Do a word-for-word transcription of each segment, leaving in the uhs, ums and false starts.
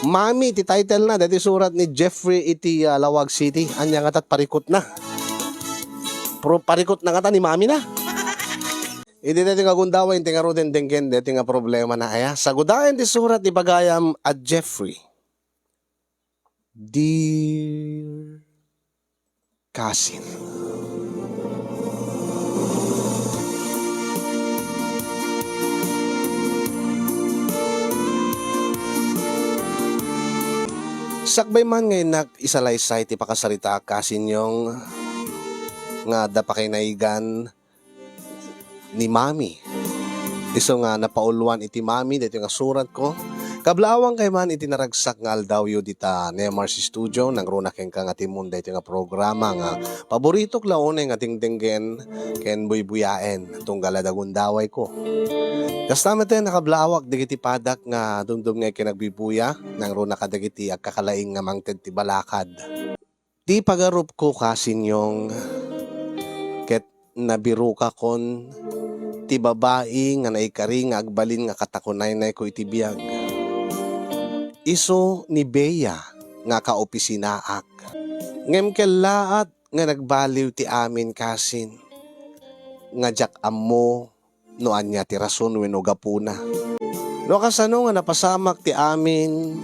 Mami ti title na, daytoy surat ni Jeffrey iti, ah, Laoag City. Ania ngata ti parikutna? Pro-, parikutna ngata ni Mami na. Idi daytoy nga gundaway, inti ngaruden denggen daytoy nga problemana, aya. Sagudaen ti surat ni bagayam a Jeffrey. Dear Kasin. Sakbay man nga innak isalaysay ti pakasaritaak, Kasin Yong, nga adda pakaynaigan ni Mami. Isu nga napauluan iti Mami daytoy nga suratko. Kablaawangkay man iti naragsak nga aldawyo dita Nemar's Studio, nangruna kenka nga timmon daytoy nga programa nga paboritok la unay nga dengdenggen ken buybuyaen tunggal adda gundawayko. Kasta met, nakablaawak dagiti padak nga dumdumngeg ken agbuybuya, nangruna kadagiti agkakalaing nga mangted ti balakad. Ti pagarupko, Kasin Yong, ket nabirokakon ti babai nga naikari nga agbalin nga katakunaynayko iti biag. Isu ni Bea nga kaopisinaak. Ngem kellaat nga nagbaliw ti amin, Kasin, nga diak ammo no ania ti rason wenno gapuna. No kasano nga napasamak ti amin,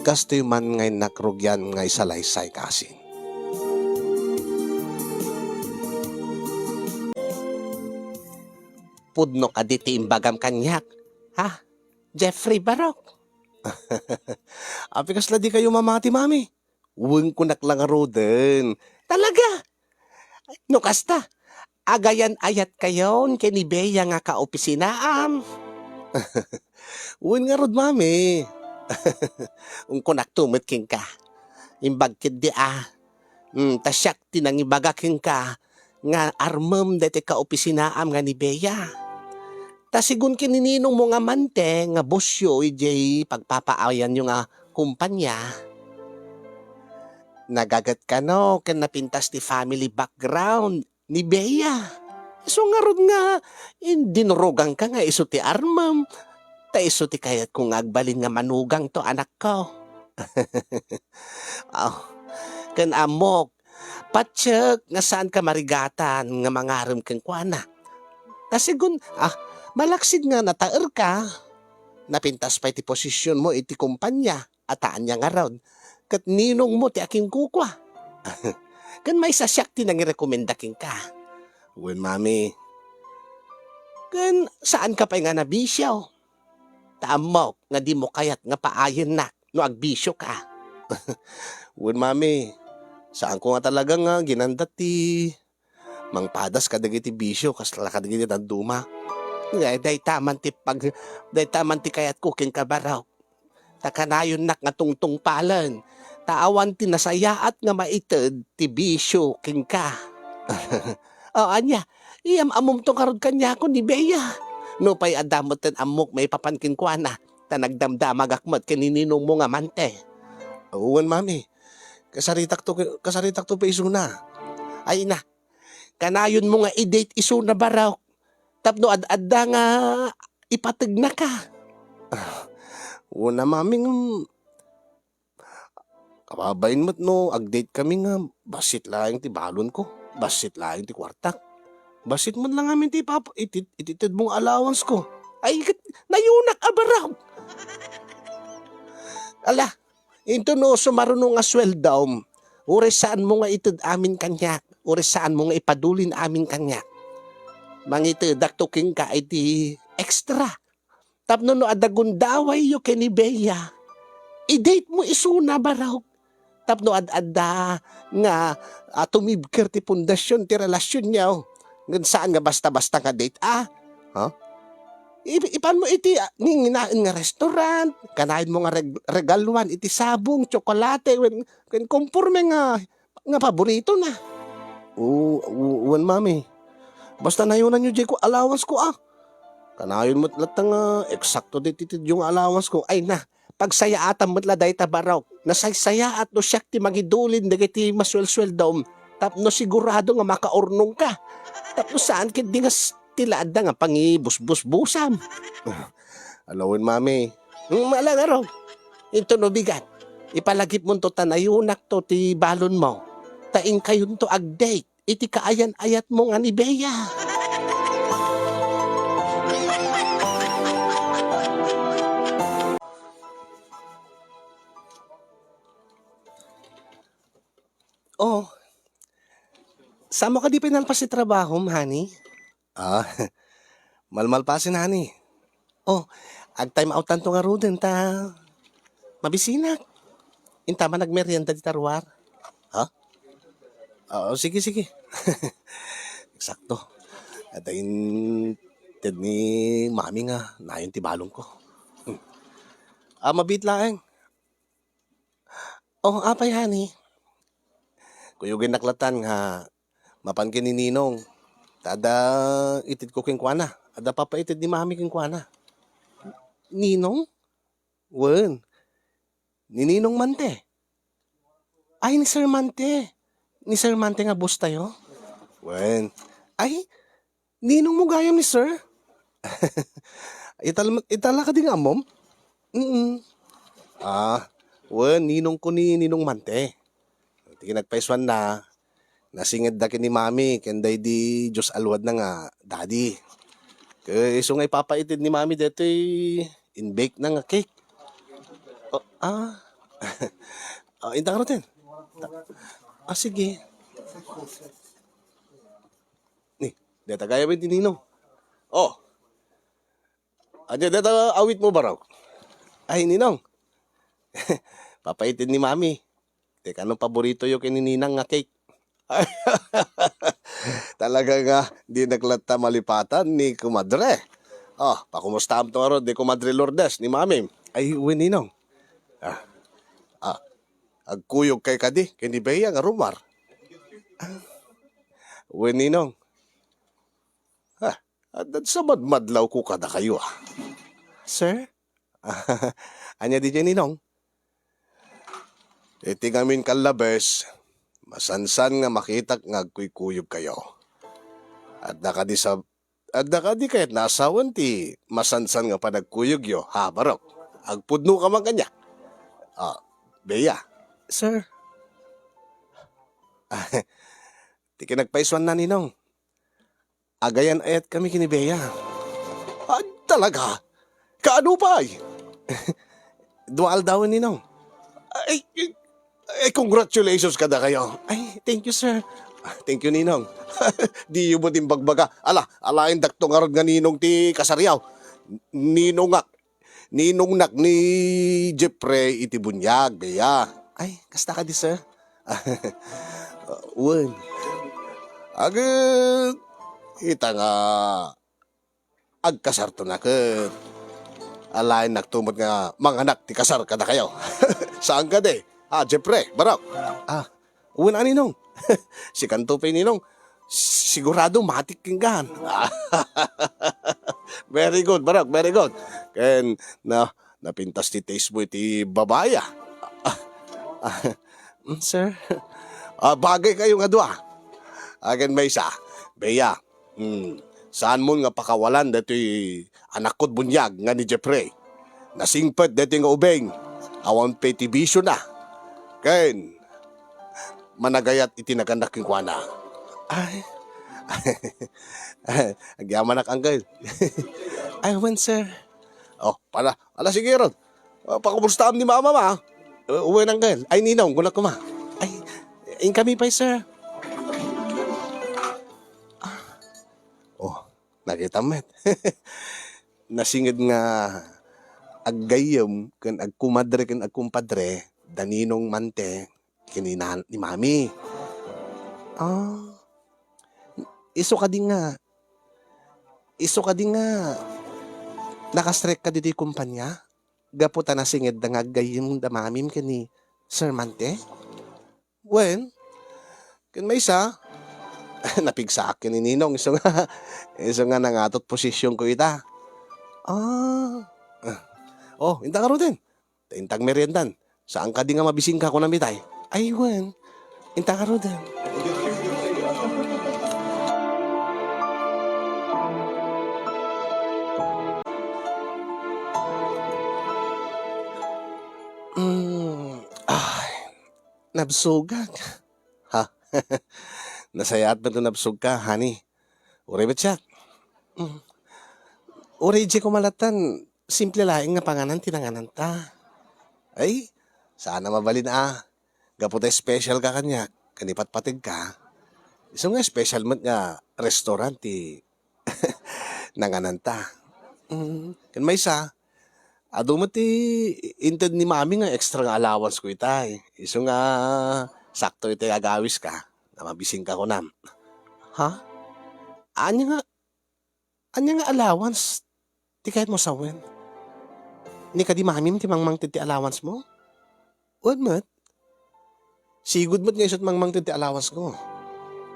kastoy man nga innak rugian nga isalaysay, Kasin. Pudno kadi ti imbagam kaniak, ha? Jeffrey Barok. Apay kasla dikayo mamati, Mami? Wen, kunak la ngaruden. Talaga? No kasta, agayan-ayatkayon ken ni Bea nga kaopisinaam. Wen ngarud, Mami. Wen, kunakto met kenka. Imbag ketdi a. Hmm, ta siak ti nangibaga kenka nga armem daytoy kaopisinaam nga ni Bea. Ta sigun ken ni ninongmo nga amante nga bossyo idiay pagpapaayanyo nga kompania, nagaget kano ken napintas ti family background ni Bea. Isu ngarud nga indinuruganka nga isu ti armem, ta isu ti kayatko nga agbalin nga manugangto, anakko. Aw, ken ammok, patiek nga saanka marigatan nga mangarem kenkuana. Ta sigun, ah, malaksid nga nataerka, napintas pay ti posisionmo iti kompania, a ta ania ngarud, ket ninongmo ti akinkukua. Ken maysa siak ti nangirekomenda kenka. Wen, Mami. Ken saanka pay nga nabisio. Ta ammok nga dimo kayat nga paayennak no agbisioka. Wen, Mami, saanko nga talaga nga ginanda ti mangpadas kadagiti bisio kasla kadagiti dadduma. Ngay, dayta man ti pag-, dayta man ti kayatko kenka, Barok. Ta kanayonnak nga tungtungpalen, ta awan ti nasayaat nga maited ti bisio kenka. O, ania, iyam-ammomto ngarud kaniakon ni Bea. Nupay adda metten ammok maipapan kenkuana, ta nagdamdamagak met ken ni ninongmo nga amante. Wen, Mami. Kasaritakto, kasaritakto pay isuna. Ay na, kanayonmo nga i-date isuna, Barok, tapno ad-adda nga ipategnaka. Wen a, Mami, ngem ababain met no ag-date kami nga bassit laeng ti balonko, bassit laeng ti kuartak. Bassit met la ngamin ti ipap-, iti-, ititedmo nga allowance ko. Ay, ket nayunak a, Barok. Ala, into no sumaruno nga sueldom, uray saanmo nga ited amin kaniak, uray saanmo nga ipadulin amin kaniak. Mangitedakto kenka iti extra. Tapno no adda gundawayyo ken ni Bea, i-date mo isuna, Barok. Tapno ad-adda nga, ah, tumibker ti pundasion ti relasionyo. Ngem saan nga basta-basta nga date, a? Ha? Ip-, ipan mo iti, ah, nginginaen nga restaurant, kanayon mo nga reg-, regaluan iti sabong, tsokolate, wen, ken konporme nga, nga paboritona. O, o, wen, Mami. Basta nayunanyo diay ko allowance ko, a. Kanayon met latta nga eksakto ti itedyo nga allowance ko. Ay na, pagsayaatam met la dayta, Barok. Nasaysayaat no siak ti mangidulin dagiti masuelsueldom tapno sigurado nga makaurnongka. Tapno saan ketdi nga s-, ti la adda nga pangibusbusbusam. Ala wen, Mami. Hmm, ala ngarud. Inton no bigat, ipalagipmonto ta nayonakto ti balonmo. Ta inkayonto ag-date iti kaayan-ayatmo nga ni Bea. Oh, saanmo kadi pay nalpas ti trabahom, honey? Ah, malmalpasen, honey. Oh, ag-time out-anto ngaruden ta mabisinak. Inta man agmerienda dita ruar. Ha? Ah, sige, sige. Eksakto. Adda inted ni Mami nga nayon ti balonko. Hmm. Ah, mabiit laeng. Oh, apay, honey? Kuyogennak latan nga mapan ken ni Ninong. Ta adda itedko kenkuana. Adda papaited ni Mami kenkuana. Ninong? Wen. Ni Ninong Mante. Ay, ni Sir Mante. Ni Sir Mante nga boss tayo? Wen. Ay, ninongmo gayam ni Sir? Ital-, itala kadi nga ammom? Mm. Ah, wen, ninongko ni Ninong Mante. Ti kinagpaisuanna, nasingedda ken ni Mami ken daydi Dios a luadna nga daddy. Ket isu nga ipapaited ni Mami daytoy in-bake na nga cake. Oh, ah. Ah, inta ngaruden. Ah, sige. Ni, deta gayam ti Ninong. Oh. Ania deta awitmo, barok? Ay, Ninong. Papaited ni Mami. Ti kano paboritoyo ken ni Ninang nga cake. Talaga nga, dinak latta malipatan ni Kumadre. Oh, pakumustaamto ngarud ni Kumadre Lourdes, ni Mamim? Ay, wen, Ninong. Ah, ah, agkuyogkay kadi ken ni Bea nga rumar? Ah, wen, Ninong. Ah, addan sa madmadlawko kadakayo, ah. Sir? Ania diay, Ninong? Iti ngamin kallabes, masansan nga makitak nga agkuykuyogkayo. Adda kadi sa-, adda kadi kayat naasawen ti masansan nga panagkuyogyo, ha, barok? Agpudnoka man kaniak. Ah, Bea. Sir. Ti kinagpaisuanna, Ninong. Agayan-ayatkami ken ni Bea. Ay, talaga? Kaano pay? Dua aldawen, Ninong. Ay, ay, ay, congratulations kadakayo. Ay, thank you, sir. Thank you, Ninong. Diyo met imbagbaga. Ala, alaendakto ngarud nga ninong ti kasaryo. Ninongak. Ninongnak ni Jeffrey iti buniag, Bea. Ay, kasta kadi, sir? Wen. Aget, ita nga agkasarto na ket alaennakto met nga manganak ti kasar kadakayo. Saan kadi? Ah, Jeffrey, barok. Ah, wen a, Ninong. Sikanto pay, Ninong. Sigurado matik ken gaan. Very good, barok, very good. Ken na, napintas ti taste mo iti babai, ah. Mm, sir. Ah, bagay kayo nga dua. Agen maysa, Bea. Hmm, saan mo nga pakawalan datoy anakkod buniag nga ni Jeffrey. Nasingpet daytoy nga ubing. Awan pay ti bisio na. Ken, managayat iti naganak kenkuana. Ay. Agyamanak, uncle. Ay, wen, sir. Oh, pala, ala, sige, Ron. Ah, pakumustaam ni mama, ma. Uh, wen, uncle. Ay, ninong, kunak, ma. Ay, inkami pay, sir. Ah. Oh, nakita met. Nasinged nga aggayyem ken agkumadre ken agkumpadre da Ninong Mante ken ni nan-, ni Mami. Ah. Isu kadi nga, isu kadi nga nakastrek ka ditoy kumpanya? Gapu ta nasingedda nga aggayyem da Mamim ken ni Sir Mante? Wen, ken maysa, napigsaak ken ni Ninong, isu nga, isu nga nangatot posisyonko ita. Ah. Oh, inta ngaruden. Ta inta agmeriendan. Saan kadi nga mabisingka, kunam itay? Ay, wen. Inta ngaruden. Ay, nabsogak. Ha? Nasayaat met no nabsogka, honey. Uray met siak. Mm. Uray idiay koma lattan, simple laeng nga panganan ti nangananta. Ay, saan a mabalin a. Gapu ta special ka kaniak, ken ipatpategka. Isu nga special met nga restaurant ti nangananta. Mm. Ken maysa, adu met ti inted ni Mami nga extra nga allowance ko itay. Isu nga sakto itay agawiska, nga mabisinka kunam. Ha? Ania nga, ania nga allowance ti kayatmo sawen? Ni kadi Mamim ti mangmangted ti allowance mo? Wen met. Sigud met nga isu ti mangmangted ti allowance ko.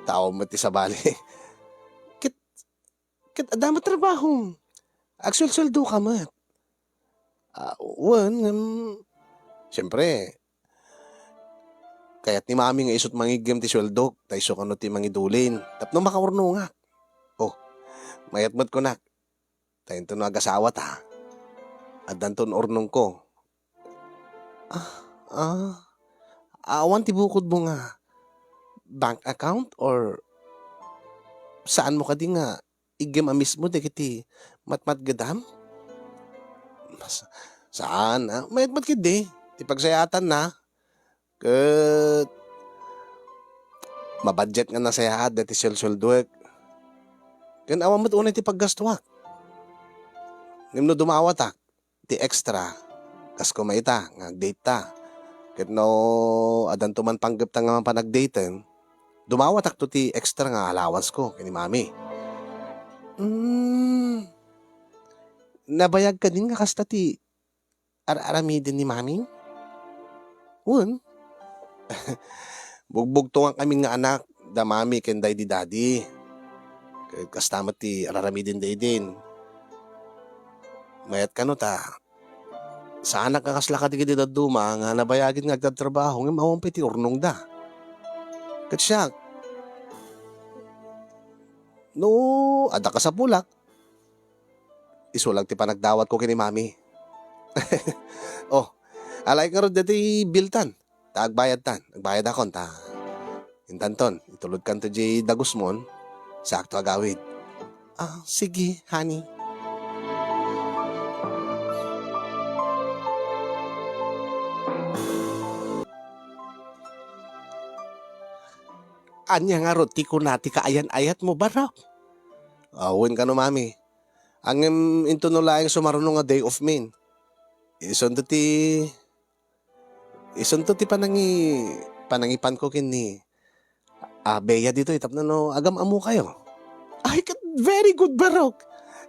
Tao met ti sabali. Ket, ket adda met trabahom. Agsuelsueldoka met. Ah, wen, ngem, siyempre, kayat ni Mami nga isu ti mangiggem ti sueldok, ta isu kano ti mangidulin, tapno makaurnongak. Oh, mayat met kunak. Ta inton no agasawata, addanton urnongko. Ah, ah. Awan ti bukodmo nga bank account or saanmo kadi nga iggem a mismo dagiti matmatgedam? Sa-, saan, ah? Mayat met ketdi ti pagsayaatanna. Ket mabudget nga nasayaat daytoy suelsueldoek. Ken awan met unay ti paggastuak. Ngem no dumawatak ti extra, kas koma ita nga agdate ta. Ket no addanto man panggepta nga mapan-agdaten, dumawatakto ti extra nga allowance ko ken ni Mami. Hmm. Nabayag kadin nga kasta ti ar-aramiden ni Mami? Wen. Bugbugtongak amin nga anak da Mami ken daydi Daddy. Ket kasta met ti ar-aramiden da idin. Mayat kano ta, saanak nga kasla kadagiti dadduma nga nabayagen nga agtatrabaho ngem awan pay ti urnongda. Ket siak, no adda kasapulak, isu lang ti panagdawatko ken ni Mami. Oh, alaek ngarud daytoy bill tan. Ta agbayadtan, agbayadakon ta. Intanton, itulodkanto diay dagusmon, saakto agawid. Ah, sige, honey. Ania ngarud ti kuna ti kaayan-ayatmo, Barok? Ah, wen kano, Mami. Ngem inton no laeng sumaruno nga day off min, isunto ti, isunto ti panangi-, panangipanko ken ni, ah, Bea ditoy tapno no agam-ammokayo. Ay, ket very good, Barok.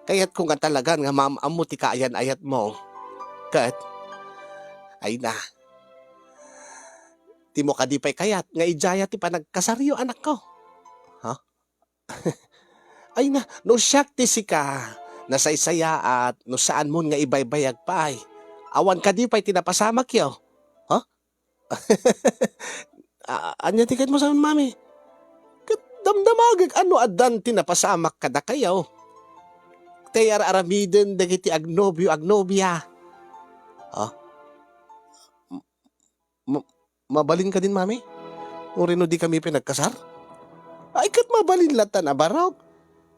Kayatko nga talagan nga maam-ammo ti kaayan-ayatmo. Ket, ay na. Dimo kadi pay kayat nga idiaya ti panagkasaryo, anakko? Ha? Ay na, no siak ti sika, nasaysayaat no saanmon nga ibaybayag pay. Awan kadi pay ti napasamakyo? Ha? A-, ania ti kayatmo sawen, Mami? Ket damdamagek a no addan ti napasamak kadakayo, tay ar-aramiden dagiti agnobio, agnobia. Ha? Ma-, mabalin kadin, Mami? Uray no dikami pay nagkasar? Ay, ket mabalin lattan a Barok.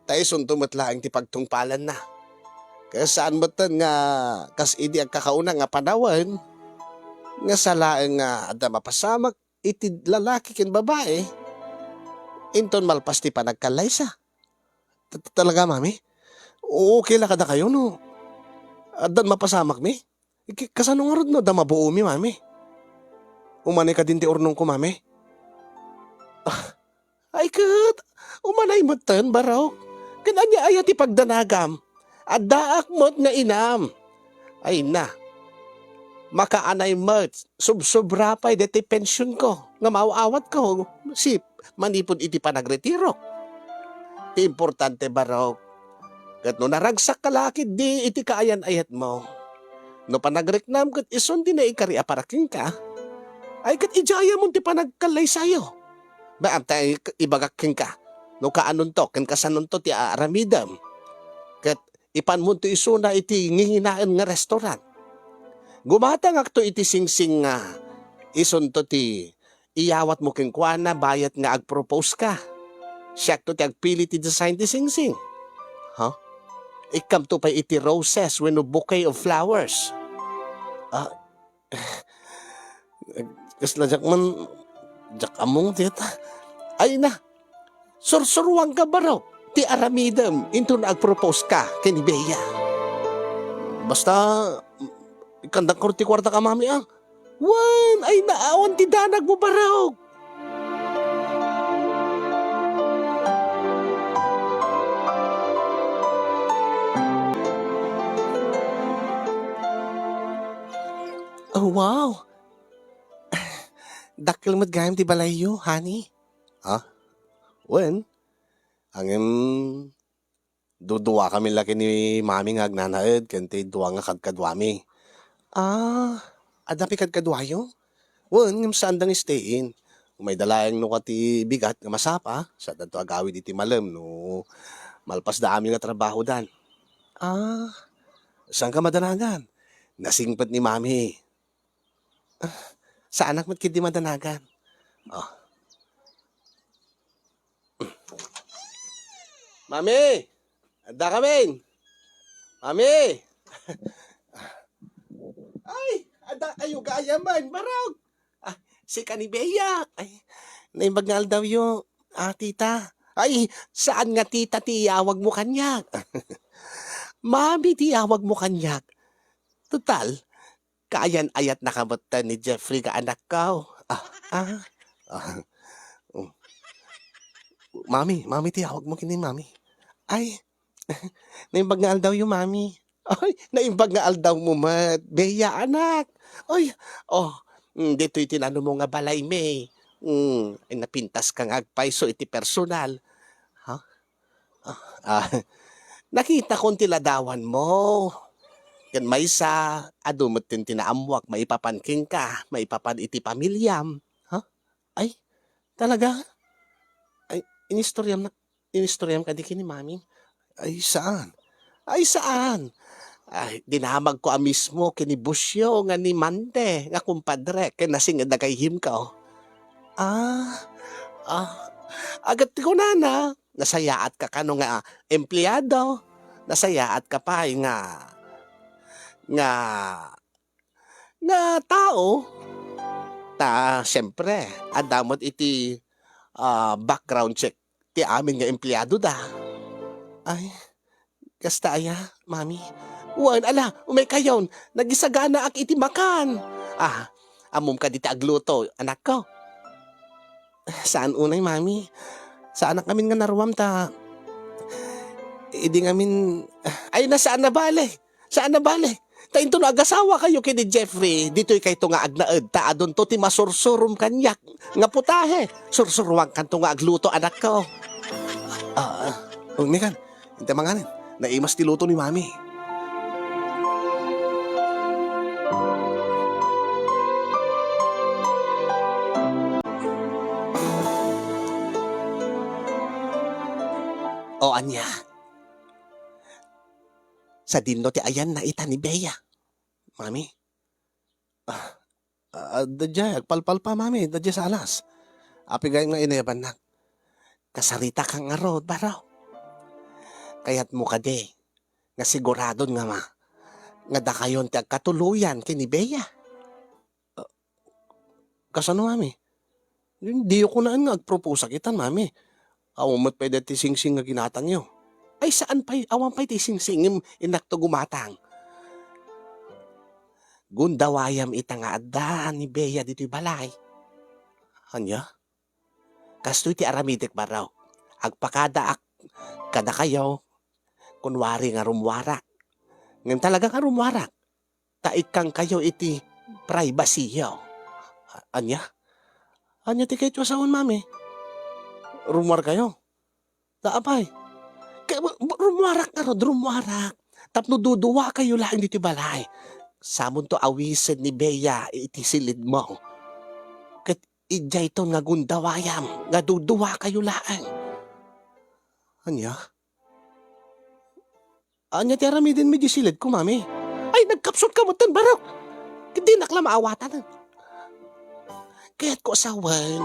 Ta isunto met laeng ti pagtungpalanna. Ket saan metten nga kas idi agkakauna nga panawen, nga sa laeng nga adda mapasamak iti lalaki ken babai, inton malpas ti panagkallaysa. Ta-, ta-, talaga, Mami? Okay la kadakayo no addan mapasamakmi? Ki-, kasano ngarud no adda mabuomi, Mami? Umanay kadin ti urnongko, Mami? Ah, ay ket, umanay metten, Barok. Ken ania aya ti pagdanagam? Addaak met nga inam. Ay na. Makaanay met, subsobra pay deti pensionko nga maaw-awatko, sip, manipud iti panagretiro. Ti importante, Barok, ket no naragsak ka la ketdi iti kaayan-ayatmo, no panagriknam ket isun ti naikari a para kenka, ay ket idiayamon ti panagkallaysayo. Ba, ta i-, ibagak kenka, no kaanonto ken kasanonto ti aaramidem, ket ipanmonto isuna iti nginginaen nga restaurant. Gumatangakto iti singsing nga Isunto ti iyawatmo kenkuana bayat nga agpropose ka. Siakto ti agpili ti design ti singsing. Ha? Ikkamto pay iti roses wenno bouquet of flowers. Ah, kasla diak man, diak ammong dita. Ay na, sursuruanka, Barok, ti aramidem inton agpropose ka ken ni Bea. Basta, ikkandak ti kuartak a, Mami, ah. Wen, ay naawan ti danagmo, Barok. Oh, wow. Dakkel met gayam ti balayyo, honey. Ha? Wen, ngem duduakami la ken ni Mami nga agnanaed ken ti dua nga kadkaduami. Ah, adda pay kadkaduayo? Wen, ngem saanda nga stay-in. Umayda laeng no kua ti bigat nga masapa, saandanto agawid iti malem no malpasda amin nga trabahodan. Ah, saanka madanagan? Nasingpet ni Mami. Ah, saanak met ketdi madanagan. Oh. Mami! Adda kamin! Mami! Ay, adda kayo gayamen, Barok! Ah, sika ni Bea. Ay, naimbag nga aldawyo, ah, tita. Ay, saan nga tita ti iyawagmo kaniak? Mami ti iyawagmo kaniak. Total, kaayan-ayatnaka metten ni Jeffrey nga anakko. Ah, ah, ah. Mm. Mami, Mami ti iyawagmo ken ni Mami. Ay, naimbag nga aldawyo, Mami. Ay, naimbag nga aldawmo met, Bea, anak. Ay, oh, mm, ditoy ti nanumo nga balay, May. Mm, ay, napintaska nga agpayso iti personal. Ha? Ah, ah, nakitakon ti ladawanmo. Ken maysa, adu metten ti naammoak maipapan kenka, maipapan iti pamiliam. Ha? Ay, talaga? Ay, inistoriam na, inistoriam kadi ken ni Mami? Ay, saan? Ay, saan? Ay, dinamagko a mismo ken ni Busyo nga ni Mande nga kumpadre ken nasinged a gayyemko. Ah, ah, agat ti kunana, nasayaatka kano nga empleado, nasayaatka pay nga, nga nga tao. Ta, siempre, adda met iti, ah, background check ti amin nga empleadoda. Ay, kasta aya, Mami? Wen, ala, umaykayon, nagisaganaak iti makan. Ah, ammom kadi ti agluto, anakko? Saan unay, Mami. Saanak ngamin nga naruam ta idi ngamin, ay, na, saan na bale. Saan na bale. Ta inton no agasawakayo ken ni Jeffrey, ditoykayto nga agnaed ta adunto ti masursurom kaniak nga putahe. Sursuroankanto nga agluto, anakko. Ah, ah. Oh, Megan, inta manganen. Naimas ti luto ni Mami. O ania? Sadinno ti ayanna ita ni Bea, Mami? Ah, ah, daydiay, agpalpalpa, Mami, daydiay sa alas. Apay gayam nga inayabannak? Kasaritak ngarud, Barok. Kayatmo kadi nga siguradon nga ma-, nga dakayon ti agkatuloyan ken ni Bea? Ah, kasano, Mami? Diyo kunaen nga agproposak itan, Mami. Awan met pay dayta ti singsing nga ginatangyo. Ay, saan pay, awan pay ti singsing ngem innakto gumatang. Gundawayam ita nga adda ni Bea ditoy balay. Ania? Kastoy ti aramidek, Barok. Agpakadaak kadakayo, kunwari nga rummuarak. Ngem talaga nga rummuarak. Ta ikkankayo iti privacyyo. A-, ania? Ania ti kayatyo a sawen, Mami? Rummuarkayo? Ta apay? Kay, bu-, bu-, rummuarak ngarud, rummuarak. Tapno duduakayo laeng ditoy balay. Samonto awisen ni Bea iti silidmo. Ket idiayton nga gundawayam nga duduakayo laeng. Ania? Ania ti aramidenmi idiay silidko, Mami? Ay, nagkapsutka metten, Barok! Ket dinak la maawatan. Kayatko a sawen,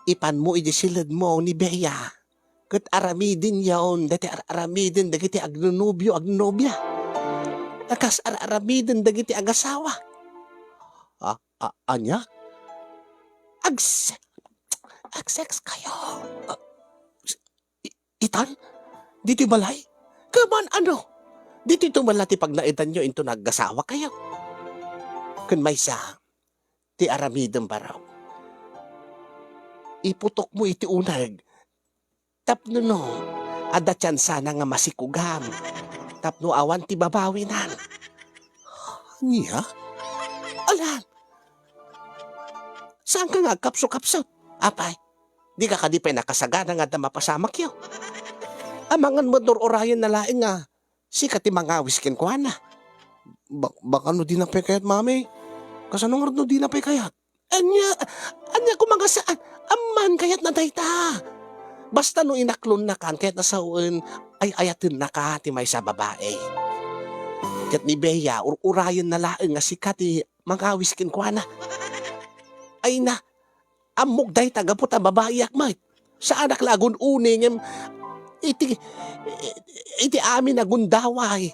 ipanmo idi siledmo ni Bea, ket aramidenyon daytoy ar-, aramiden dagiti agnonobio, agnonobia. A kas ar-, aramiden dagiti agasawa. A, a, ania? Agse-, agsex kayo. A, i-, itan? Ditoy balay? Kaman ano? Ditoy to man la ti pagnaedanyo inton aggasawa kayo. Ken maysa, ti aramidem, barok. Iputokmo iti uneg tapno no, adda tiansana nga masikugam tapno awan ti babawinan. Ania? Alan, saanka nga agkapsukapsut? Apay, dika kadi pay nakasagana nga adda mapasamakyo? Amangan met no ur-urayenna laeng nga sika ti mangawis kenkuana. Ba-, baka no dina pay kayat, Mami? Kasano ngarud no dina pay kayat? Ania, ania koma nga saan? Amman kayatna dayta. Basta no inaklonnakan, kayatna sawen, ay-ayatennaka ti maysa a babai. Ket ni Bea, ur-urayenna laeng nga sika ti mangawis kenkuana. Ay na, ammok dayta gapu ta babaiak met. Saanak la agun-uni ngem iti, iti amin a gundaway,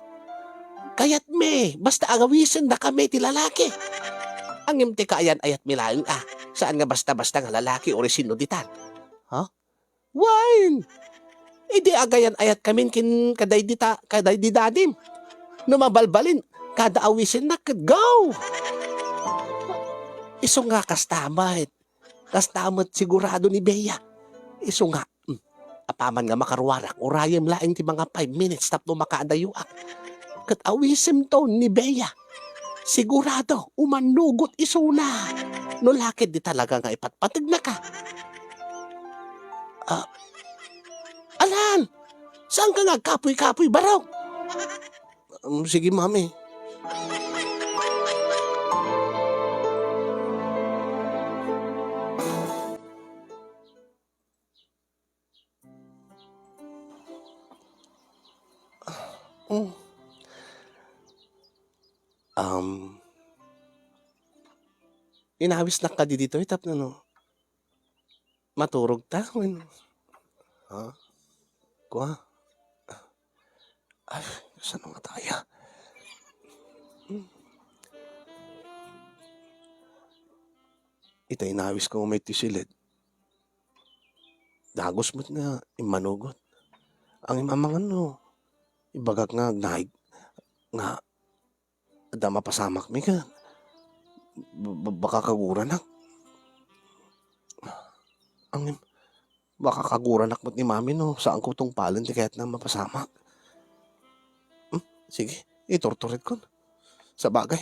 kayatmi, basta agawisen dakami ti lalaki. Ngem ti kaayan-ayatmi laeng a, saan nga basta-basta nga lalaki uray sinno ditan. Ha? Wen, idi agayan-ayatkamin ken kadaydi ta-, kadaydi dadim. No mabalbalin, kada awisennak ket go! Isu nga kasta met. Kasta met sigurado ni Bea. Isu nga, hmm, apaman nga makaruarak, urayem laeng ti mga five minutes tapno makaadayoak. Ket awisemto ni Bea. Sigurado, umanugot isuna. No la ket di talaga nga ipatpategnaka. Ah, Alan! Saanka nga agkapuy-kapuy, barok? Um, sige, Mami. Mm. Um, inawisnak kadi ditoy tapno no, maturog ta wenno? Ha? Kua? Ay, kasano nga taya? Hmm. Ita inawisko met ti siled. Dagus met nga immanugot. Ang imamangan no, ibagak nga agnaig, nga adda mapasamakmi ket ba-, ba-, baka kaguranak. Ang im-, baka kaguranak met ni Mami no saanko tungpalen ti kayatna mapasamak. Hmm, sige, iturturitkon. Sabagay,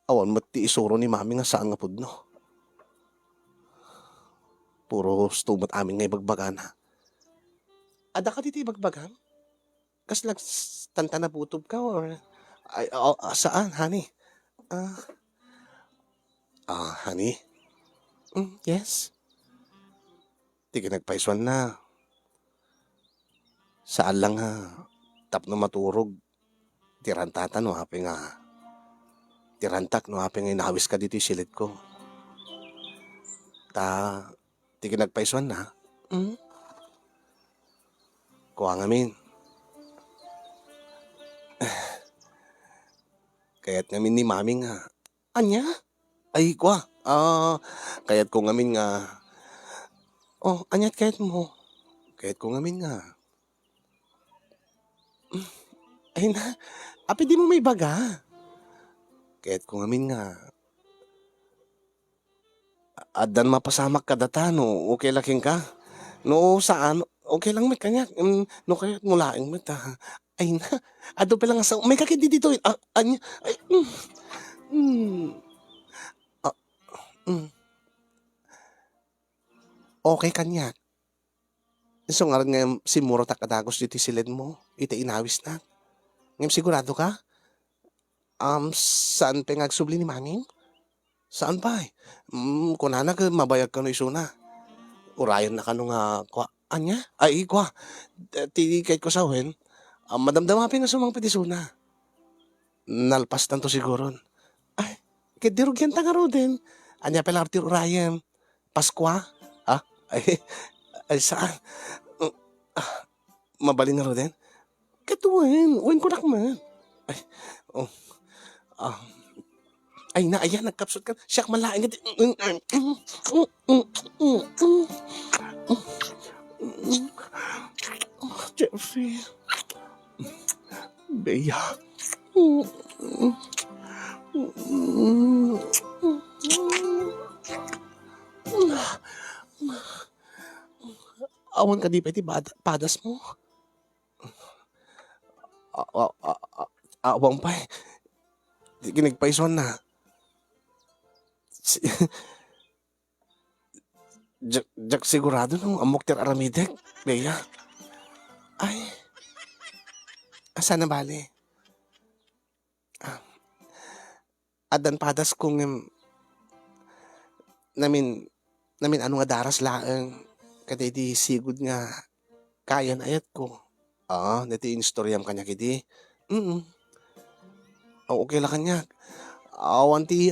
awan met ti isuro ni Mami nga saan nga pudno. Puro husto met amin nga ibagbagana. Adda kadi ti ibagbagam? Kasla s-, tantana butob ka or, ay, oh, ah, saan, honey? Ah, ah, honey? Mm, yes? Ti kinagpaisuanna, saan lang nga tapno maturog ti rantata no apay nga, ti rantak no apay nga inawiska ditoy siledko. Ta, ti kinagpaisuanna, mm? Kua ngamin. Kayat ngamin ni Mami nga, ania? Ay, kua, ah, kayatko ngamin nga, oh, aniat kayatmo? Kayatko ngamin nga, ay na, apay dimo maibaga? Kayatko ngamin nga, addan mapasamak kadata no okay la kenka. No saan, okay lang met kaniak. Mm, no kayatmo laeng met, ah. Ay na, adu pay la nga sao. Maikakit ditoy. Ah, ania? Ay, mm. Mm. Ah, mm. Okay kaniak. Isu ngarud nga simmurot a dagus ditoy siledmo, iti inawisnak. Ngem sigurado ka? Um, saan pay nga agsubli ni Mami? Saan pay? Mm, kunana ket mabayag kano isuna. Urayenna kano nga kua-, ania? Ay, kua. Ti kayatko sawen, ah, madamdama pay nga sumangpet isuna. Nalpastanto siguron. Ay, Ket di rugianta ngaruden. Ania pay la ti urayem? Paskua? Ha? Ay, ay, saan? Mm, ah, mabalin ngaruden? Ket wen, wen kunak man. Ay, oh. Ah. Ay na, ayan, nagkapsut ka. Siak man laeng iti, Jeffrey. Bea. Awan kadi pay ti bad-, padasmo? A-, a-, a-, a-, awan pay. Di kinagpaisuanna. Si-, Diak, diak sigurado no ammok ti ar-aramidek, Bea. Ay. A, saan a bale? Ah, addan padasko ngem namin-, namin-ano nga daras laeng kadaydi sigud nga kayan-ayatko. Ah, daytoy inistoriam kaniak idi. Mm. Ah, okay la kaniak. Awan ti,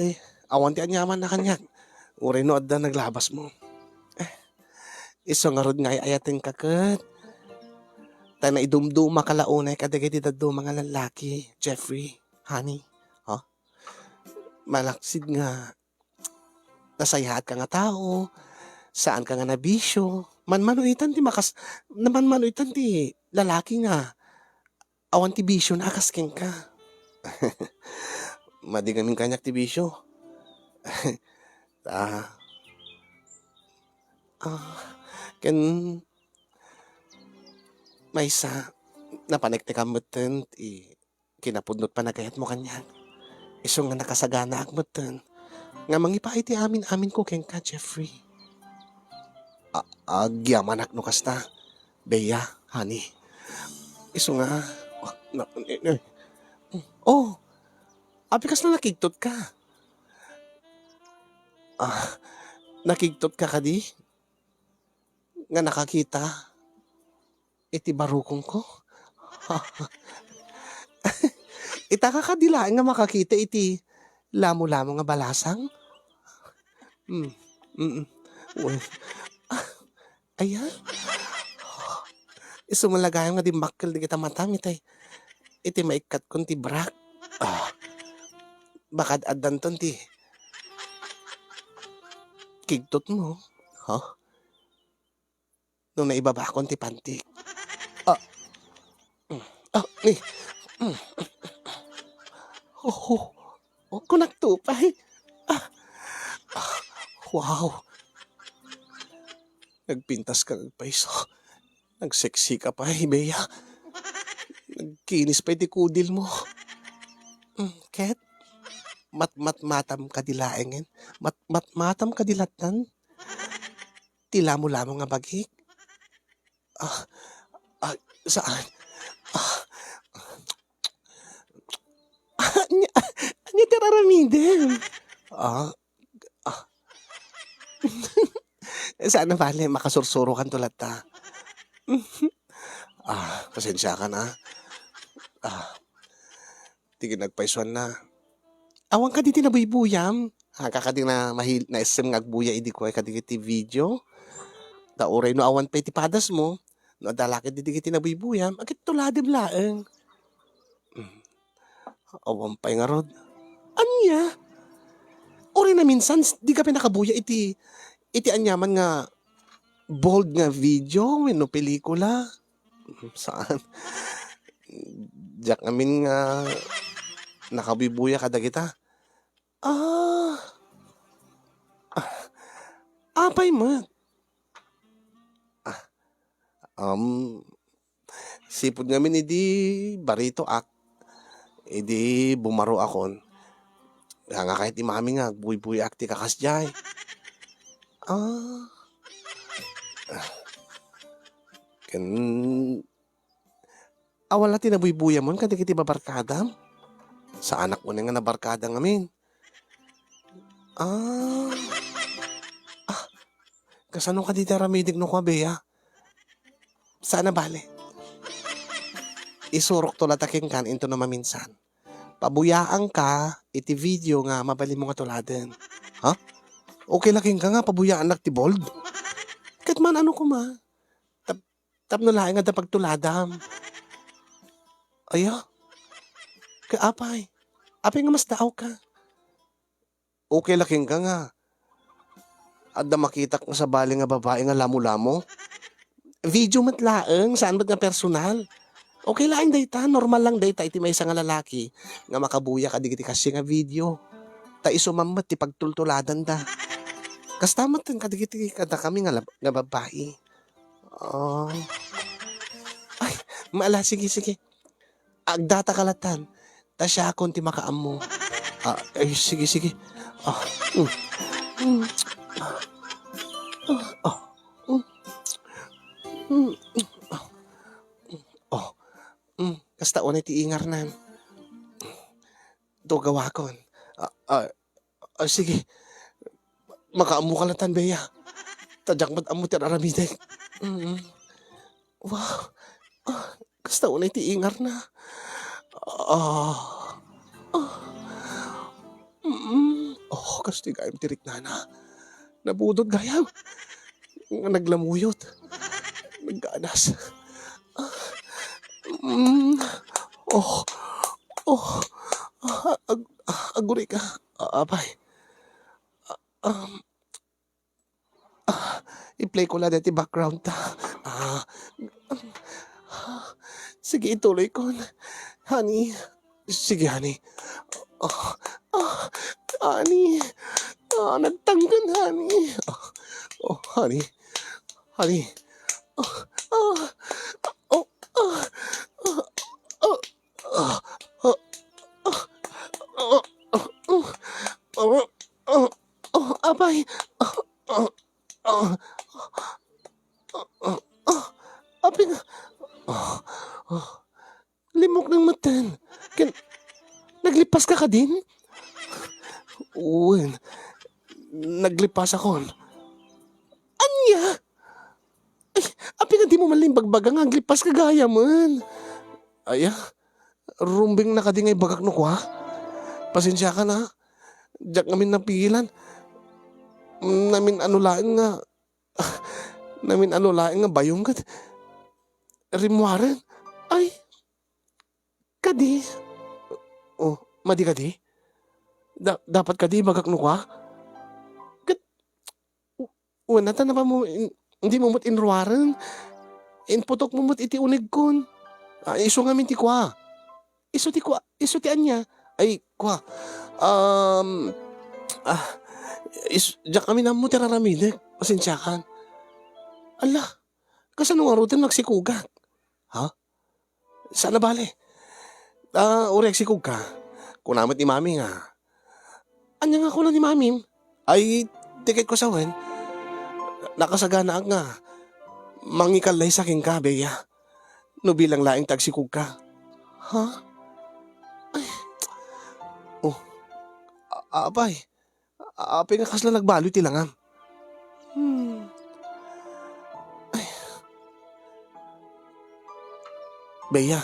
awan ti aniamanna kaniak. Uray no adda naglabasmo. Eh, isu ngarud nga ay-ayatenka ket ta naidumdumaka la unay kadagiti dadduma nga lallaki, Jeffrey, honey. Ha? Malaksid nga nasayaatka nga tao, saanka nga nabisio, manmano itan ti makas-, manmano itan ti lalaki nga awan ti bisiona a kas kenka. Madi ngamin kaniak ti bisio. Ah. Ah, ken maysa, napaneknekan metten ti kinapudno ti panagayatmo kaniak. Isu nga nakasaganaak metten nga mangipaay ti amin-aminko kenka, Jeffrey. A-, agyamanak no kasta, Bea, honey. Isu nga, na-, na-, oh, apay kasla nakigtotka? Ah, nakigtotka kadi? Nga nakakita iti barukongko? Itaka kadi laeng nga makakita iti lamulamo nga balasang? Mm, mm. Wen. Ah, aya? Isu met la gayam nga dimmakkel dagita matam iti, iti maikkatkon ti brak. Ah, bakad addanton ti kigtotmo, ha? No naibabakon ti pantik. Ah. Ah, ni. Oh, oh, oh, kunakto pay. Ah. Ah, wow. Nagpintas ka, nagpaiso. Nagseksi ka pay, Bea. Nagkinis pay ti kudilmo. Mm, ket? Matmatmatam kadi laengen. Matmatmatam kadi lattan. Ti lamulamo nga bagik? Ah, ah, saan? Ah. Ania, ania ti aramidem? Ah, ah. Saan a bale, makasursurokanto latta. Ah, pasensiakan, ah. Ah, ti kinagpaisuanna. Awan kadi ti nabuybuyam? Aka kadi na mahil-, naisem nga agbuya idi kuay kadagiti video? Ta uray no awan pay ti padasmo, no adda la ket dagiti nabuybuyam, agtuladem laeng. Hmm. Awan pay ngarud. Ania? Uray naminsan, s-, di ka pay nakabuya iti, iti aniaman nga bold nga video wenno pelikula? Saan? Diak amin nga nakabubuya kadagita. Ah. Ah. Apay met? Ah. Um, sipud ngamin idi baritoak, idi bumaroakon. Nga kayat imami nga agbuybuyaak ti kakasdiay. Ah. Ken, awan la ti nabuybuyamon kadagiti babarkadam? Saanak unay nga nabarkada ngamin. Ah. Ah. Kasano kadi ti aramidek no kua, Bea? Saan a bale. Isurokto latta kenkan intono maminsan. pabuyaanka iti video nga mabalinmo nga tuladen. Ha? Okay la kenka nga pabuyaannak ti bold? Ket man-ano koma? Tap-, tapno laeng adda pagtuladam. Aya? Ket apay? Apay nga masdaawka? Okay la kenka nga adda makitak nga sabali nga babai nga lamolamo? Video met laeng, saan met nga personal. Okay laeng dayta, normal lang dayta iti maysa nga lalaki nga makabuya kadagiti kasdiay nga video. Ta isu man met ti pagtultuladanda. Kasta met kadagiti kadakami nga lab-, nga babai. Ah. Ay, maala, sige, sige. Agdataka latan, ta siakon ti makaammo. Ah, ay, sige, sige. Ah, mm. Mm. Ah, ah, mm. Mm. Oh, mm, kasta unay ti ingarnan. Tugawakon. Ah, ah, ah, sige. Makaammoka latan, Bea. Ta diak met ammo ti ar-aramidek. Mm. Wow. Ah, kasta unay ti ingarna. Ah. Ah. Mm. Oh, kastoy gayam ti riknana. Nabudot gayam. Nga naglamuyot. Nagganas. Ah. Mm. Oh. Oh. Ah, ag-, ah, agurika. Ah, apay. Ah, um, Ah, i-play ko la dayta background ta. Ah, sige, ituloy kon. Honey. Sige, honey. Ah, ah, honey. Ah, nagtanggan, honey. Ah, oh, honey. Honey. Ah, ah, oh, ah, ah, ah, ah, ah, ah, ah, ah, ah, ah, apay. Ah, ah, ah, ah, ah, ah, apay nga, ah, ah, limuknang metten. Ken, naglipaska kadin? Wen, naglipasakon. Ania? Ay, apay nga dimo man la imbagbaga nga aglipaska gayamen? Aya, rumbeng na kadi nga ibagak no kua? Pasensiakan, a. Diak ngamin napilan. Namin-ano laeng nga, namin-ano laeng nga bayom ket rimmuaren. Ay, kadi? Oh, madi kadi? Da-, dapat kadi ibagak no kua? Ket, u-, wen, a, ta napano mo in-, dimo met inruaren. Inputokmo met iti unegkon. A, isu ngamin ti kua. Isu ti kua, isu ti ania? Ay, kua. Um, ah, is-, diak ngamin ammo ti ar-aramidek. Pasensiakan. Ala, kasano ngaruden no agsikogak? Ha? Saan a bale. Ah, uray agsikogka. Kuna met ni Mami nga, ania nga kuna ni Mamim? Ay, ti ket ko sawen, nakasaganaak nga mangikallaysa kenka, Bea, no bilang laeng ta agsikogka. Ha? Ay, oh, a-, apay, apay nga kasla nagbaloy ti langam. Hmm. Ay. Bea,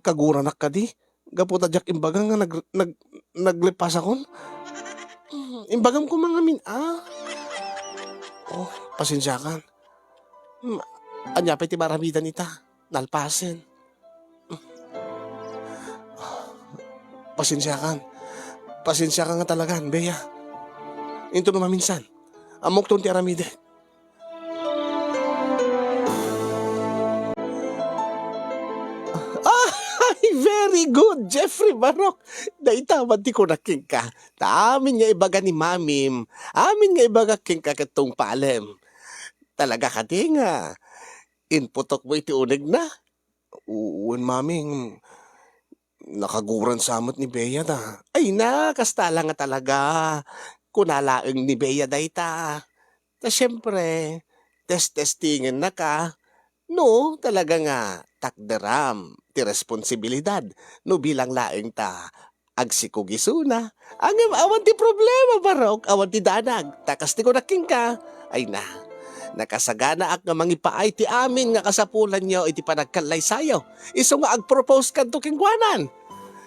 kaguranak kadi? Gapu ta diak imbaga nga nag-, nag-, naglipasakon? Hmm, imbagam koma ngamin, a. Oh, pasensiakan. Hmm, ania pay ti maaramidan ita? Nalpasen. Pasensiakan. Pasensiakan nga talagan, Bea. Inton no maminsan, ammokton ti aramidek. Ay, very good, Jeffrey Barok. Dayta man ti kunak kenka. Ta amin nga ibaga ni Mamim, amin nga ibagak kenka ket tungpalem. Talaga kadi nga inputokmo iti unegna? Wen, Mami, nakaguran sa met ni Bea da. Ay na, kasta la nga talaga. Kuna laeng ni Bea dayta. Ta siempre, testestingen naka. No, talaga nga takderam ti responsibilidad. No bilang laeng ta agsikog isuna. Ngem awan ti problema, Barok, awan ti danag. Ta kas ti kunak kenka. Ay na. Nakasaganaak nga mangipaay ti amin nga kasapulanyo iti panagkallaysayo. Isu nga agpropose kanto kenkuanan.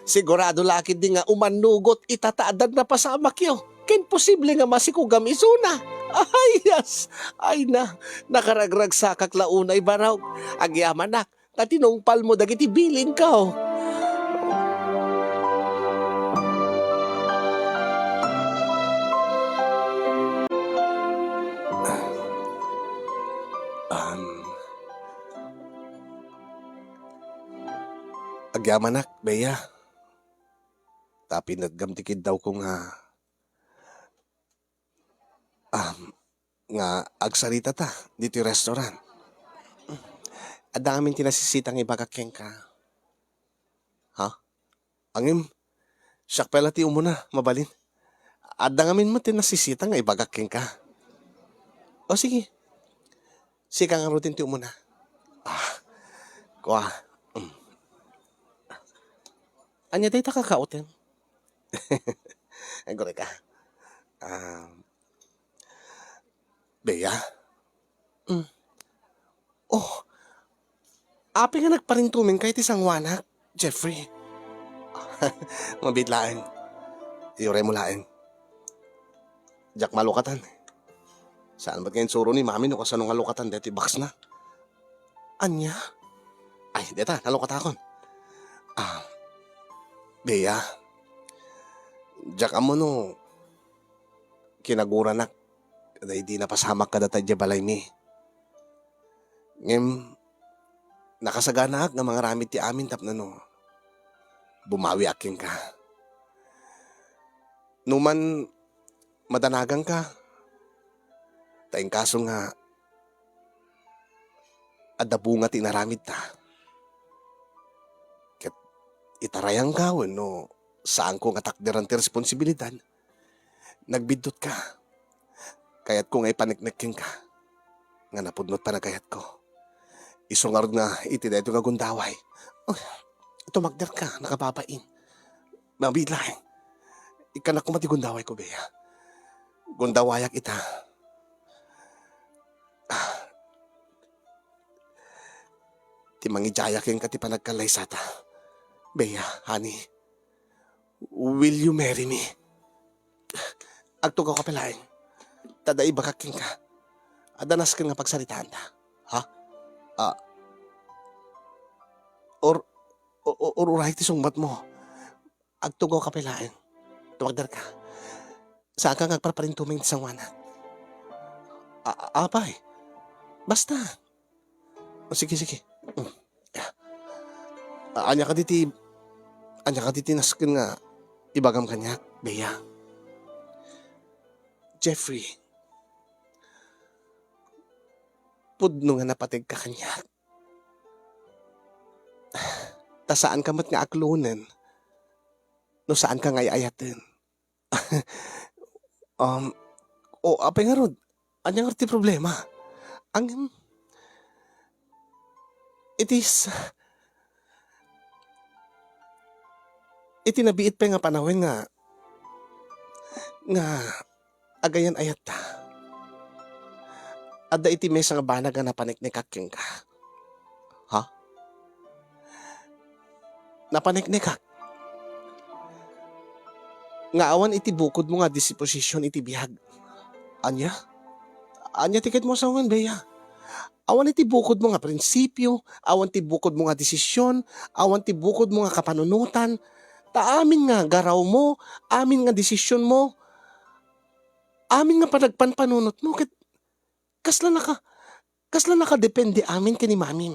Sigurado la ketdi nga umannugot ita ta addan napasamakyo. Ken posible nga masikugam isuna. Ay, yes! Ay na, nakaragragsakak la unay, Barok. Agyamanak, ta tinungpalmo dagiti bilinko. Um, agyamanak, Bea. Ta pinatgam ti kiddawko nga, um, nga agsaritata ditoy restaurant. Adda ngamin ti nasisita nga ibagak kenka. Ha? Ngem, siak pay la ti umuna, mabalin. Adda ngamin met ti nasisita nga ibagak kenka. O sige, sika ngaruden ti umuna. Ah, kua. Mm. Ania dayta kakaotem? Aguray ka. Ah, Bea? Mm. Oh, apay nga nagparintumengka iti sangoanak, Jeffrey? Mabiit laeng. Iuraymo laeng. Diak malukatan. Saan met nga insuro ni Mami no kasano nga lukatan daytoy box na? Ania? Ay, deta, nalukatakon. Ah, Bea, diak ammo no kinaguranak daydi napasamak kadata idiay balaymi. Ngem, nakasaganaak nga mangaramid ti amin tapno no bumawiak kenka. Numan madanagangka, ta inkaso nga adda bunga ti inaramidta, ket itarayangka wenno saanko nga takderan ti responsibilidad, nagbiddutka. Kayatko nga ipaneknek kenka nga napudno ti panagkayatko. Isu ngarud nga iti daytoy nga gundaway, oh, tumagderka, nakababain. Mabiit laeng. Ikkanak koma ti gundawayko, Bea. Gundawayak ita. Ah. Ti mangidiayak kenka ti panagkallaysata. Bea, honey, will you marry me? Agtugawka pay laeng. Ta adda ibagak kenka. Adda nasken nga pagsaritaanta. Ha? Ah. Or, o-, o-, or uray ti sungbatmo. Agtugawka pay laeng. Tumagderka. Saanka nga agparparintumeng ti sangoanak. A-, a-, apay. Basta. O, sige, sige. Mm. A-, ania kadi ti, ania kadi ti nasken nga ibagam kaniak, Bea? Jeffrey, pudno nga napategka kaniak. Ta saanka met nga aklonen no saanka nga ay-ayaten. Um, o, apay ngarud, ania ngarud ti problema? Ang, it is, iti nabiit pay nga panawen nga, nga agayan-ayatta. Adda iti maysa nga banag nga napaneknekak kenka. Ha? Napaneknekak. Nga awan iti bukodmo nga disposition iti biag. Ania? Ania ti ketmo a sawen, Bea? Awan iti bukodmo nga prinsipio, awan ti bukodmo nga desisyon, awan ti bukodmo nga kapanunotan. Ta amin nga garawmo, amin nga desisyonmo, amin nga panagpanpanunotmo, ket kasla naka-, kasla nakadepende amin ken ni Mamim.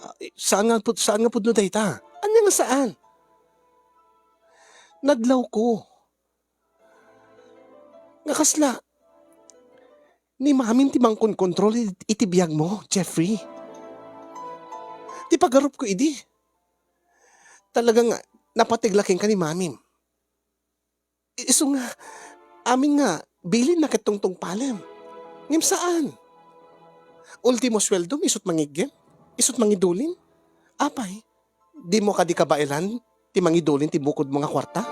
Ah, saan nga pud-, saan nga pudno dayta? Ania nga saan? Nadlawko. Nga kasla, ni Mamim ti mangkonkontrol iti, iti biagmo, Jeffrey. Ti pagarupko idi, talaga nga napateg la kenka ni Mamim. Isu nga, amin nga bilinna ket tungtungpalem. Ngem saan? Ultimo sueldom, isut mangiggem? Isut mangidulin? Apay, dimo kadi kabaelan ti mangidulin ti bukodmo nga kuarta?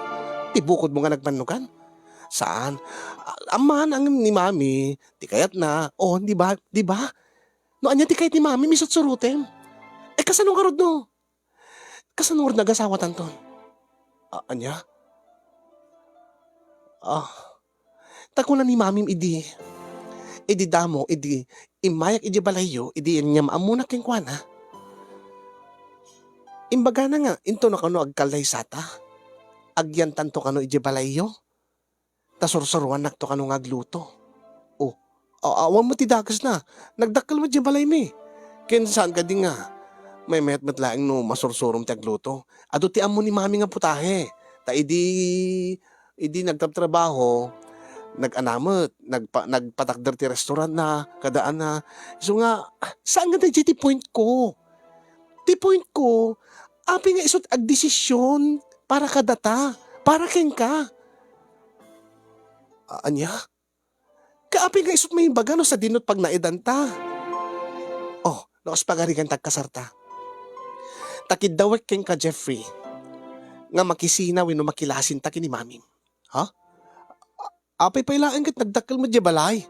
Ti bukodmo nga nagbannogan? Saan? A-, amman, ngem ni Mami, ti kayatna. O, di ba? Di ba? No ania ti kayat ni Mami, isu't surotem. Eh, kasano ngarud no? Kasano ngarud no agasawatanton? A-, ania? Ah, ta kuna ni Mamim idi, idi damo, idi immayak idiay balayyo, idi ania nga ammona kenkuana. Imbagana nga, intono kano agkallaysata? Agyantanto kano idiay balayyo? Ta sursuroannakto kano nga agluto. O, a-, awan met ti dakesna. Nagdakkel met diay balaymi. Ken saan kadi nga maymayat met laeng no masursurom ti agluto. Adu ti ammo ni Mami nga putahe. Ta idi, idi nagtrabtrabaho, nag-anamet, nagpa-, nagpatakder ti restaurantna, kadaana. Isu nga, saan nga daydiay ti point ko. Ti point ko, apay nga isu't agdesisyon para kadata, para kenka? A-, ania? Kaapay nga isu't maibaga no sadino't pagnaedanta? O, no kas pagarigan ti agkasarta. Ta kiddawek kenka, Jeffrey, nga makisina wenno makilasinta ken ni Mamim. Ha? Apay pay laeng ket nagdakkel met diay balay.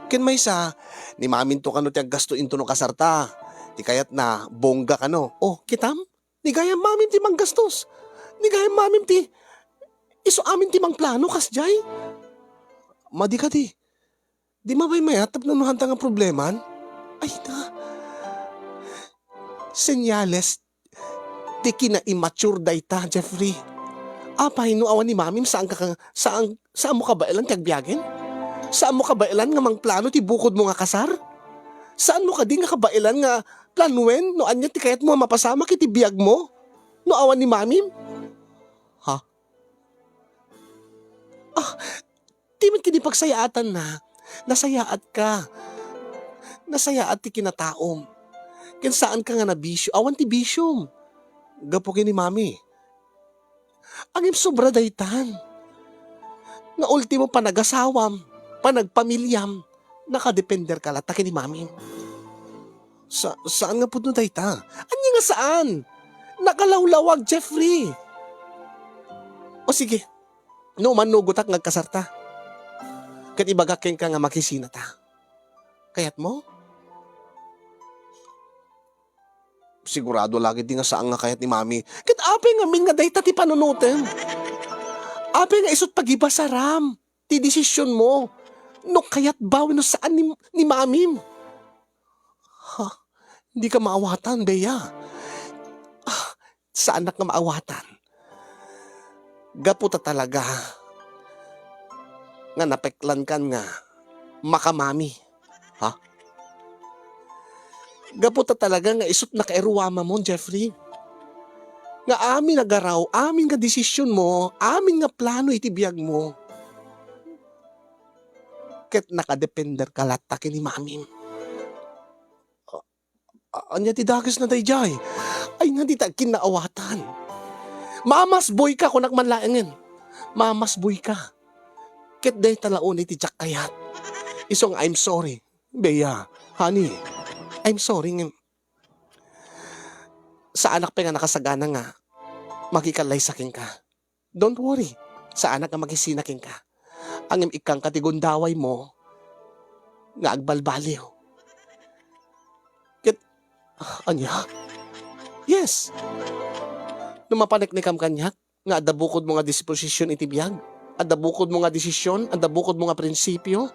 Ken maysa, ni Maminto kano ti aggasto intono kasarta. Ti kayatna, bongga kano. O, kitam? Ni gayam Mamim ti manggastos. Ni gayam Mamim ti isu amin ti mangplano kasdiay. Madi kadi. Di mabaymayat tapno no haanta nga probleman? Ay na. Senyales ti kina-immature dayta, Jeffrey. Apay no awan ni Mamim, saanka ka, saan, saanmo kabaelan ti agbiagen? Saanmo kabaelan nga mangplano ti bukodmo nga kasar? Saanmo kadi nga kabaelan nga planuen no ania ti kayatmo a mapasamak iti biagmo no awan ni Mamim? Ha? Ah, di met kadi pagsayaatanna, nasayaatka. Nasayaat ti kinataom. Ken saanka nga nabisio, awan ti bisiom. Gapu ken ni Mami. Ngem sobra daytan. Nga ultimo panagasawam, panagpamiliam, nakadependerka latta ken ni Mamim. Sa-, saan nga pudno dayta? Ania nga saan? Nakalawlawag, Jeffrey. O sige, no umannugotak nga agkasarta, ket ibagak kenka nga makisinata. Kayatmo? Sigurado la ketdi nga saan nga kayat ni Mami. Ket apay ngamin nga dayta ti panunotem? Apay nga isu't pagibasaram ti desisionmo no kayat ba wenno saan ni, ni Mamim? Ha? Dika maawatan, Bea. Ah, saanak nga maawatan. Gapu ta talaga nga napeklankan nga makamami. Ha? Gapu ta talaga nga isu't nakairuamamon, Jeffrey. Nga amin a garaw, amin nga desisionmo, amin nga plano iti biagmo, ket nakadependerka latta ken ni Mamim. A-, ania ti dakesna daydiay? Ay nga dita agkinnaawatan. Mamasboyka, kunak man laengen. Mamasboyka. Ket dayta la unay ti diak kayat. Isu nga, I'm sorry, Bea, honey. I'm sorry ngem saanak pay nga nakasagana nga makikallaysa kenka. Don't worry, saanak nga makisina kenka. Ngem ikkanka ti gundawaymo nga agbalbaliw. Ket, ania? Yes. No mapaneknekam kaniak nga adda bukodmo nga disposision iti biag, adda bukodmo nga desisyon, adda bukodmo nga prinsipio,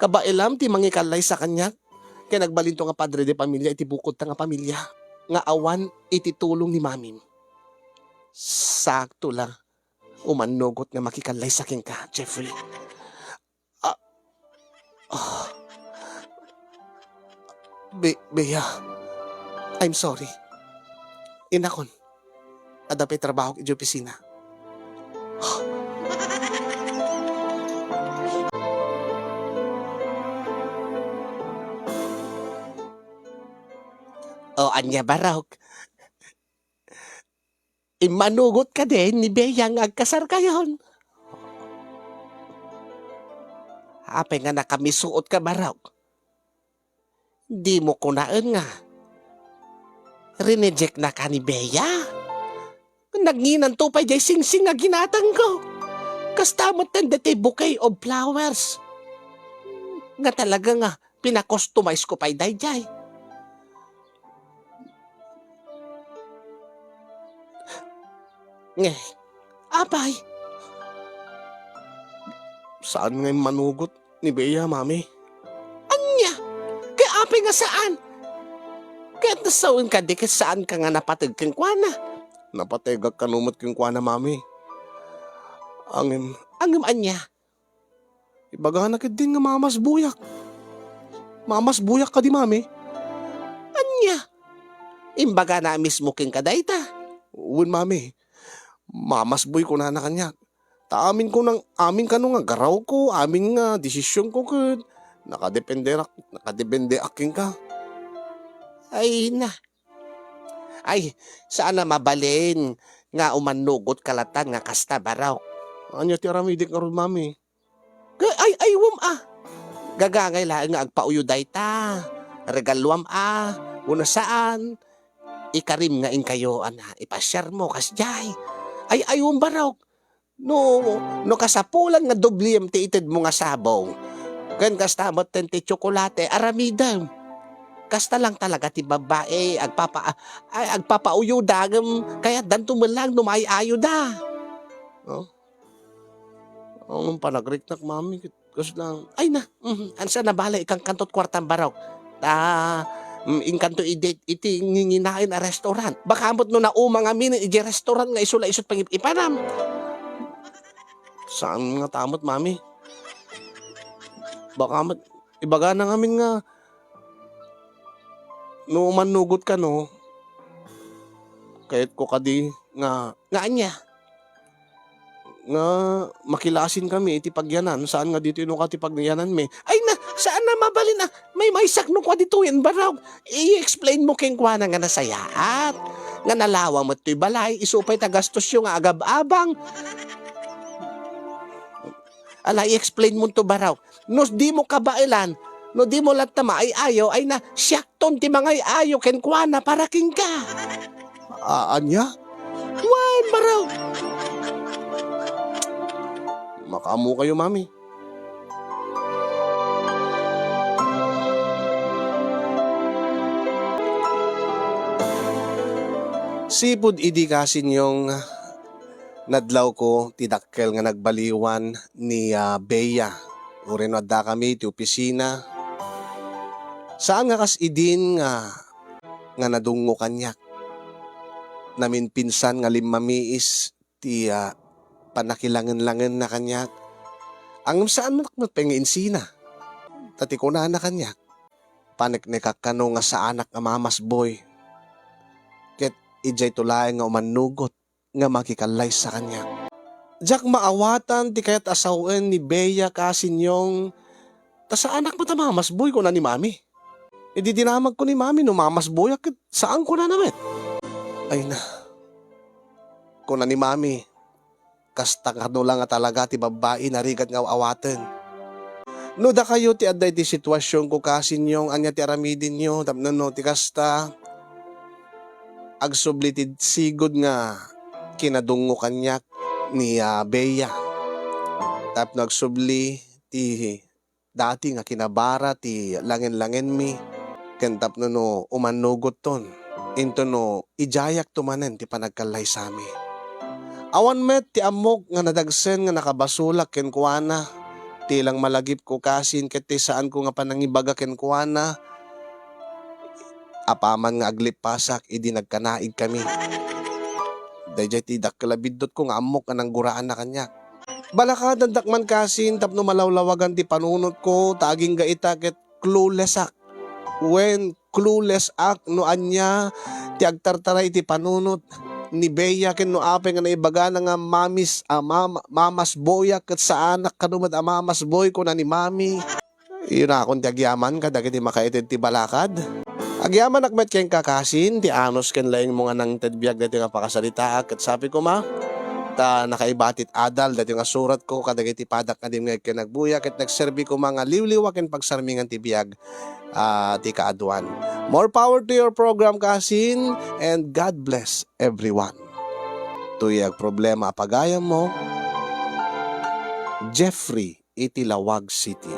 kabaelam ti mangikallaysa kaniak, ken agbalinto nga padre de pamilia iti bukodta nga pamilia nga awan iti tulong ni Mamim. Sakto la. Umannugot nga makikallaysa kenka, Jeffrey. Ah, ah. Be-, Bea, I'm sorry. Innakon, adda pay trabahok idiay opisina. O, ania, barok? Immanugot kadi ni Bea nga agkasarkayon? Apay nga nakamisuotka, barok? Dimo kunaen nga rinejeknaka ni Bea? Nagnginanto pay diay singsing nga ginatangko. Kasta met ten deti bouquet of flowers. Nga talaga nga pinakustomize ko pay daydiay. Nge, apay? Saan nga immanugot ni Bea, Mami? Ania? Kay apay nga saan? Kayat nasawen kadi ket saan ka nga napateg kenkuana? Napategak kano met kenkuana, Mami. Angem, angem ania? Ibagana ketdin nga mamasbuyak. Mamasbuyak kadi, Mami? Ania? Imbagana mismo kenka dayta? Wen, Mami. Mamasboy kunana kaniak. Ta amin ko nang, amin kano nga garawko, amin nga desisionko ket nakadepende rak-, nakadependeak kenka. Ay na. Ay, saan a mabalin nga umannugot ka latan nga kasta, Barok. Ania ti aramidek ngarud, Mami? Ka-, ay, ay, wam, ah. Gagangay laeng nga agpauyo dayta. Regaluam, ah. Wenno saan. Ikarim nga inkayo, ana, ipasiarmo, kasdiay. Ay, ay, wam, Barok. No, no kasapulan nga dobliem ti itedmo nga sabong, ken kasta met ten ti tsokolate, aramidem. Kasta lang talaga ti babbai, agpapa-, ay, agpapauyoda, ngem kayatdanto met laeng no maay-ayoda. Oh? Ang panagriknak, Mami, ket kasla, ay na, mhm, ansa na bale, ikankanto ti kuartam, Barok. Ta, mm, inkanto idi, iti nginginaen a restaurant. Baka met no nauma ngamin iti restaurant nga isu la isu ti pangip-ipanam. Saan nga ta met, Mami? Baka met, ibagana ngamin nga, no mannugot kano, kayatko kadi nga, nga ania? Nga makilasin kami iti pagyanan, saan nga ditoy no ka ti pagyananmi. Ay na, saan a mabalin a, may maysakno kua ditoyen, Barok. I-explain mo kenkuana nga nasayaat, nga nalawa met toy balay, isu pay ta gastosyo nga agab-abang. Ala, i-explain mo to, Barok. No dimo kabaelan, no dimo latta maay-ayo, ay na, siakton ti mangay-ayo kenkuana para kenka. A-, ania? Wen, Barok. Makaammokayo, Mami. Sipud idi, Kasin Yong, nadlawko ti dakkel nga nagbaliwan ni, ah, Bea. Uray no addakami iti opisina, saan nga kas idin nga, nga nadungngo kaniak. Naminpinsan nga limmamiis ti, ah, pannakilangen-langenna kaniak. Ngem saan met pay nga insina. Ta ti kunana kaniak, paneknekak kano nga saanak a mamasboy. Ket idiayto laeng nga umannugot nga makikallaysa kaniak. Diak maawatan ti kayat a sawen ni Bea, Kasin Yong, ta saanak met a mamasboy, kuna ni Mami. Idi dinamagko ni Mami no mamasboyak ket saan kunana met. Ay na. Kuna ni Mami, kasta kano la nga talaga ti babbai nga rigat nga aw-awaten. No dakayo ti adda iti situasionko, Kasin Yong, ania ti aramidenyo tapno no ti kasta, agsubli ti sigud nga kinadungngo kaniak ni, ah, Bea. Tapno agsubli ti dati nga kinabara ti langen-langenmi, ken tapno no umannugotton, intono idiayakto manen ti panagkallaysami. Awan met ti ammok nga nadagsen nga nakabasolak kenkuana, ti lang malagipko, Kasin, ket ti saanko nga panangibaga kenkuana, apaman nga aglippasak idi nagkanaigkami. Daydiay ti dakkel a biddutko nga ammok nga nangguraanna kaniak. Balakadandak man, Kasin, tapno malawlawagan ti panunotko, ta agingga ita ket clueless-ak. Wen, clueless-ak no ania ti agtartaray iti panunot ni Bea ken no apay nga naibagana nga mamis-, a, mama-, mamasboyak ket saanak kano met a mamasboy, kuna ni Mami. Iyonakon ti agyaman kadagiti makaited ti balakad. Agyamanak met kenka, Kasin, ti anus ken laingmo nga nangted biag daytoy nga pakasaritaak, ket sapay koma, ta nakaiba ti adal daytoy nga suratko kadagiti padak nga dimngeg ken agbuya, ket nagserbi koma nga liwliwa ken pagsarmingan ti biag, ah, ti kaaduan. More power to your program, Kasin, and God bless everyone. Tuyag problema a pagayammo. Jeffrey iti Laoag City.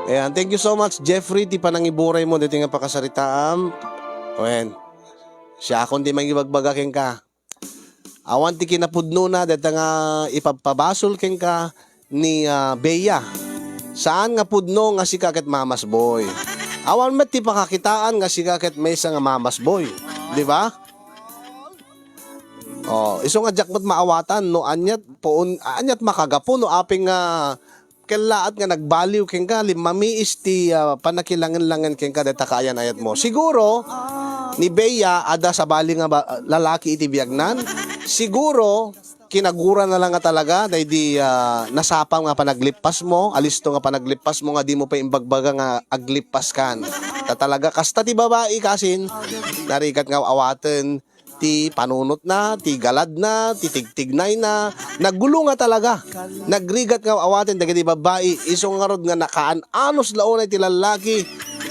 Ayan, thank you so much, Jeffrey, ti panangiburay mo ditoy nga pakasaritaam. Wen, siakon ti mangibagbaga kenka. Awan ti kinapudnona dayta nga ipabpabasol kenka ni, ah, Bea. Saan nga pudno nga sika ket Mamas Boy. Awan met ti pakakitaan nga sika ket maysa nga Mamas Boy. Di ba? Oh, isu nga diak met maawatan no aniat puon, aniat makagapu no apay nga kellaat nga nagbaliw kenka, limmamiis ti, ah, pannakilangenlangen kenka dayta kaayan-ayatmo. Siguro, ni Bea, adda sabali nga ba-, lalaki iti biagnan. Siguro, kinagurana la nga talaga daydi, ah, nasapam nga panaglippasmo, alisto nga panaglippasmo nga dimo pay imbagbaga nga aglippaskan. Ta talaga kasta ti babai, kasin, narigat nga awaten ti panunotna, ti galadna, ti tigtignayna. Naggulo nga talaga. Nagrigat nga awaten dagiti babbai. Isu ngarud nga nakaan-anos la unay ti lallaki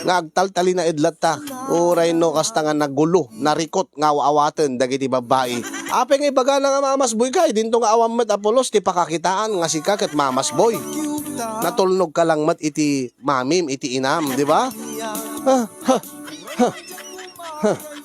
nga agtaltalinaed latta. Uray no kasta nga naggulo, narikot nga awaten dagiti babbai. Apay nga ibagana nga Mamas Boy kay, dinto nga awan met a pulos ti pakakitaan nga sika ket Mamas Boy. Natulnog ka lang met iti mamim, iti inam, di ba? Ha, ha, ha, ha.